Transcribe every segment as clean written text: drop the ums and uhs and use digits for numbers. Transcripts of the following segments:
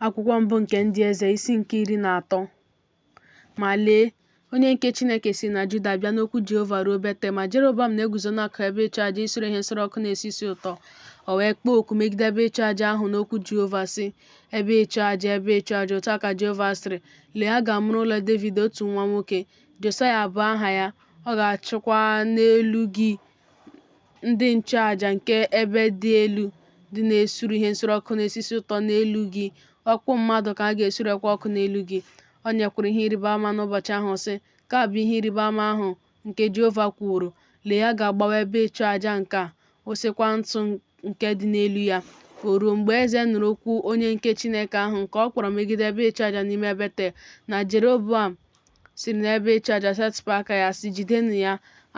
Akwụkwọ mbụ nke Ndị Eze, isi nke 13. Ma lee, onye nke Chineke si na Juda bịa n'okwu Jehova ruo Betel, ma Jeroboam na-eguzo n'akụkụ ebe ịchụaja isure ihe nsure ọkụ na-esi isi ụtọ. O wee kpọọ oku megide ebe ịchụaja ahụ n'okwu Jehova, sị, Ebe ịchụaja, ebe ịchụaja, otu a ka Jehova sịrị, Lee, a ga-amụrụ ụlọ Devid otu nwa nwoke, Josaya bụ aha ya, ọ ga-achịkwa n'elu gị ndị nchụaja nke ebe dị elu dị na-esure ihe nsure ọkụ na-esi isi ụtọ n'elu gị, ọkpụkpụ mmadụ ka a ga-esurekwa ọkụ n'elu gị. O nyekwara ihe ịrịba ama n'ụbọchị ahụ, sị, Nke a bụ ihe ịrịba ama ahụ nke Jehova kwuworo, Lee, a ga-agbawa ebe ịchụaja nke a, wụsịkwa ntụ nke dị n'elu ya. O ruo, mgbe eze nụrụ okwu onye nke Chineke ahụ nke ọ kpọrọ megide ebe ịchụaja n'ime Betel, na Jeroboam siri n'ebe ịchụaja setịpụ aka ya, sị, Jidenụ ya,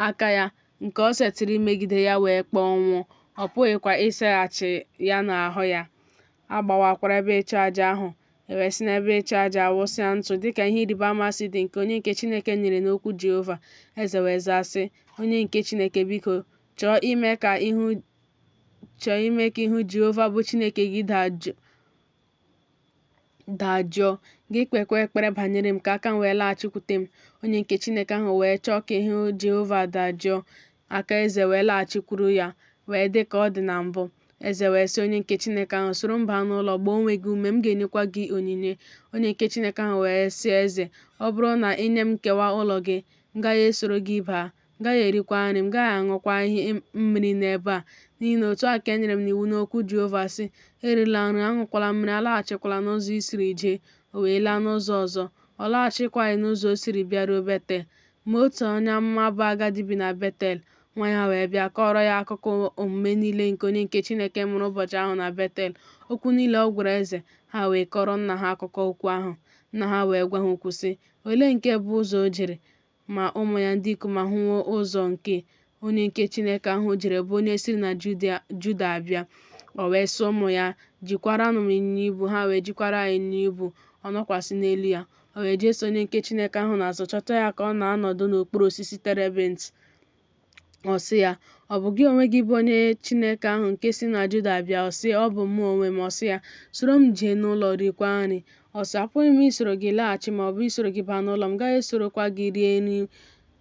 aka ya nke o setịrị imegide ya wee kpọnwụọ, ọ pụghịkwa iseghachi ya n'ahụ ya. A gbawakwara ebe ịchụaja ahụ, e wee si n'ebe ịchụaja wụsịa ntụ, dịka ihe ịrịba ama si dị nke onye nke Chineke nyere n'okwu Jehova. Eze wee zaa, sị, Onye nke Chineke, biko, chọọ ime ka ihu Jehova bụ Chineke gị dajụọ, gị kpekwa ekpere banyere m, ka aka m wee laghachikwute m. Onye nke Chineke ahụ wee chọọ ka ihu Jehova dajụọ, aka eze wee laghachikwuru ya, wee dị ka ọ dị na mbụ. Eze wee sị onye nke Chineke ahụ, Soro m baa n'ụlọ, gbaa onwe gị ume, m ga-enyekwa gị onyinye. Onye nke Chineke ahụ wee sị eze, Ọ bụrụ na i nye m nkewa ụlọ gị, m gaghị esoro gị baa, M gaghị erikwa nri, m gaghị aṅụkwa ihe mmiri n'ebe a, n'ihi na otu a ka e nyere m n'iwu n'okwu Jehova, sị, Erila nri, aṅụkwala mmiri, alaghachikwala n'ụzọ i siri jee. O wee laa n'ụzọ ọzọ, ọ laghachikwaghị n'ụzọ o siri bịaruo Betel. Ma otu onye amụma bụ agadi bi na Betel, nwa ya wee bịa kọọrọ ya akụkọ omume niile nke onye nke Chineke mere ụbọchị ahụ na Betel, okwu niile ọ gwara eze. Ha wee kọọrọ nna ha akụkọ okwu ahụ. Nna ha wee gwa ha okwu, sị, Olee nke bụ ụzọ o jere? Ma ụmụ ya ndị ikom ahụwo ụzọ nke onye nke Chineke ahụ jere, bụ onye siri na Juda bịa. O wee sị ụmụ ya, Jikwaranụ m ịnyịnya ibu. Ha wee jikwara ya ịnyịnya ibu, ọ nọkwasị n'elu ya. O wee jeso onye nke Chineke ahụ n'azụ, chọta ya ka ọ na-anọdụ n'okpuru osisi terebint. Ọ sị ya, Ọ bụ gị onwe gị bụ onye Chineke ahụ nke si na Juda bịa? Ọ sị, Ọ bụ mụ onwe m. Ọ sị ya, Soro m jee n'ụlọ, riekwa nri. Ọ sị, Apụghị m isoro gị laghachi ma ọ bụ isoro gị baa n'ụlọ, m gaghị esorokwa gị rie nri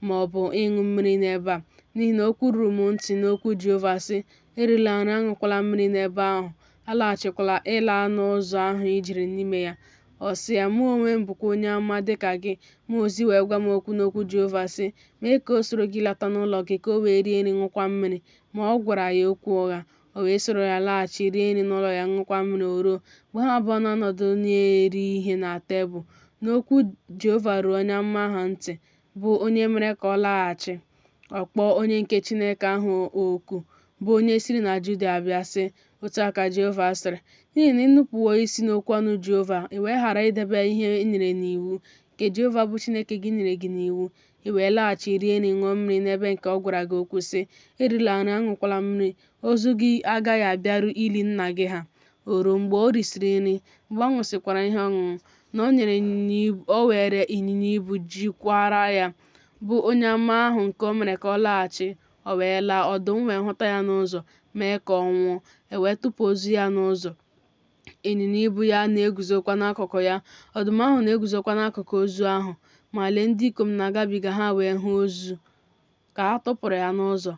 ma ọ bụ ịṅụ mmiri n'ebe a. N'ihi na okwu ruru m ntị n'okwu Jehova, sị, Erila nri, aṅụkwala mmiri n'ebe ahụ, alaghachikwala ịla n'ụzọ ahụ i jere n'ime ya. Ọ sị ya, Mụ onwe m bụkwa onye amụma dị ka gị, mmụọ ozi wee gwa m okwu n'okwu Jehova, sị, Mee ka o soro gị lata n'ụlọ gị, ka o wee rie nri ṅụkwa mmiri. Ma ọ gwara ya okwu ụgha. O wee soro ya laghachi, rie nri n'ụlọ ya, ṅụkwa mmiri. O ruo, mgbe ha abụọ na-anọdụ na-eri ihe na tebụl, na okwu Jehova ruru onye amụma ahụ ntị, bụ onye mere ka ọ laghachi. Ọ kpọọ onye nke Chineke ahụ oku, bụ onye siri na Juda bịa, sị, Otu a ka Jehova sịrị, N'ihi na i nupụwo isi n'okwu ọnụ Jehova, i wee ghara idebe ihe e nyere n'iwu, nke Jehova bụ Chineke gị nyere gị n'iwu, i wee laghachi rie nri ṅụọ mmiri n'ebe nke ọ gwara gị okwu, sị, Erila nri, aṅụkwala mmiri, ozu gị agaghị abịaru ili nna gị ha. O ruo, mgbe o risịrị nri, mgbe ọ ṅụsịkwara ihe ọṅụṅụ, na o were ịnyịnya ibu jikwara ya, bụ onye amụma ahụ nke o mere ka ọ laghachi, o wee laa, ọdụm wee hụta ya n'ụzọ, mee ka ọ nwụọ. E wee tụpụ ozu ya n'ụzọ. Ịnyịnya ibu ya na-eguzokwa n'akụkụ ya, ọdụm ahụ na-eguzokwa n'akụkụ ozu ahụ. Ma lee, ndị ikom na-agabiga, ha wee hụ ozu ka a tụpụrụ ya n'ụzọ,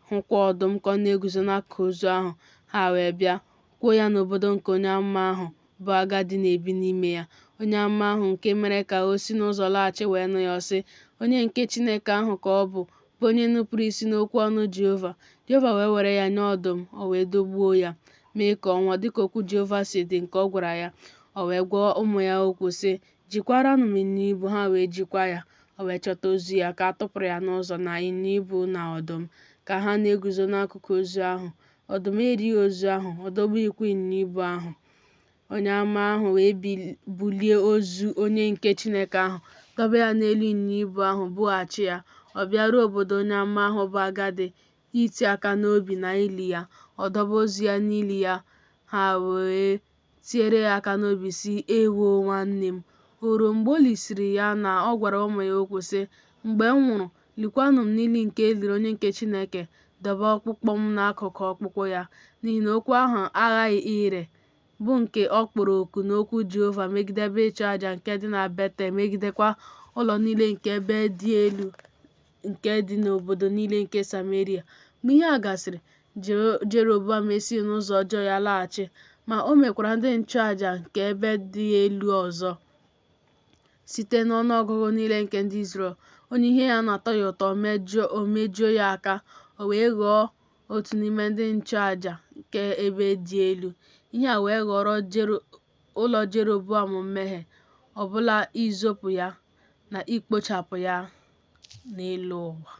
hụkwa ọdụm ka ọ na-eguzo n'akụkụ ozu ahụ. Ha wee bịa, kwuo ya n'obodo nke onye amụma ahụ bụ agadi na-ebi n'ime ya. Onye amụma ahụ nke mere ka o si n'ụzọ laghachi wee nụ ya, ọ sị, Onye nke Chineke ahụ ka ọ bụ, bụ onye nupụrụ isi n'okwu ọnụ Jehova. Jehova wee were ya nye ọdụm, o wee dọgbuo ya, mee ka ọ nwụọ, dịka okwu Jehova si dị nke ọ gwara ya. O wee gwa ụmụ ya okwu, sị, Jikwaranụ m ịnyịnya ibu. Ha wee jikwa ya. O wee chọta ozu ya ka a tụpụrụ ya n'ụzọ, na ịnyịnya ibu na ọdụm, ka ha na-eguzo n'akụkụ ozu ahụ. Ọdụm erighị ozu ahụ, ọ dọgbughịkwa ịnyịnya ibu ahụ. Onye amụma ahụ wee bulie ozu onye nke Chineke ahụ, dọba ya n'elu ịnyịnya ibu ahụ, bughachi ya. Ọ bịaruo obodo onye amụma ahụ bụ agadi iti aka n'obi na ili ya. Ọ dọba ozu ya n'ili ya, ha wee tiere ya aka n'obi, sị, Ewoo, nwanne m! O ruo, mgbe o lisịrị ya na ọ gwara ụmụ ya okwu, sị, Mgbe m nwụrụ, likwanụ m n'ili nke e liri onye nke Chineke, dọba ọkpụkpụ m n'akụkụ ọkpụkpụ ya. N'ihi na okwu ahụ aghaghị ire, bụ nke ọ kpọrọ oku n'okwu Jehova megide ebe ịchụaja nke dị na Betel, megidekwa ụlọ niile nke ebe dị elu nke dị n'obodo niile nke Sameria. Mgbe ihe a gasịrị, Jeroboam esighị n'ụzọ ọjọọ ya laghachi, ma o mekwara ndị nchụaja nke ebe dị elu ọzọ site n'ọnụọgụgụ niile nke ndị Izrel, onye ihe ya na-atọ ya ụtọ, o mejuo ya aka, o wee ghọọ otu n'ime ndị nchụaja nke ebe dị elu. Ihe a wee ghọrọ ụlọ Jeroboam mmehie, ọbụla izopụ ya na ikpochapụ ya n'elu ụwa.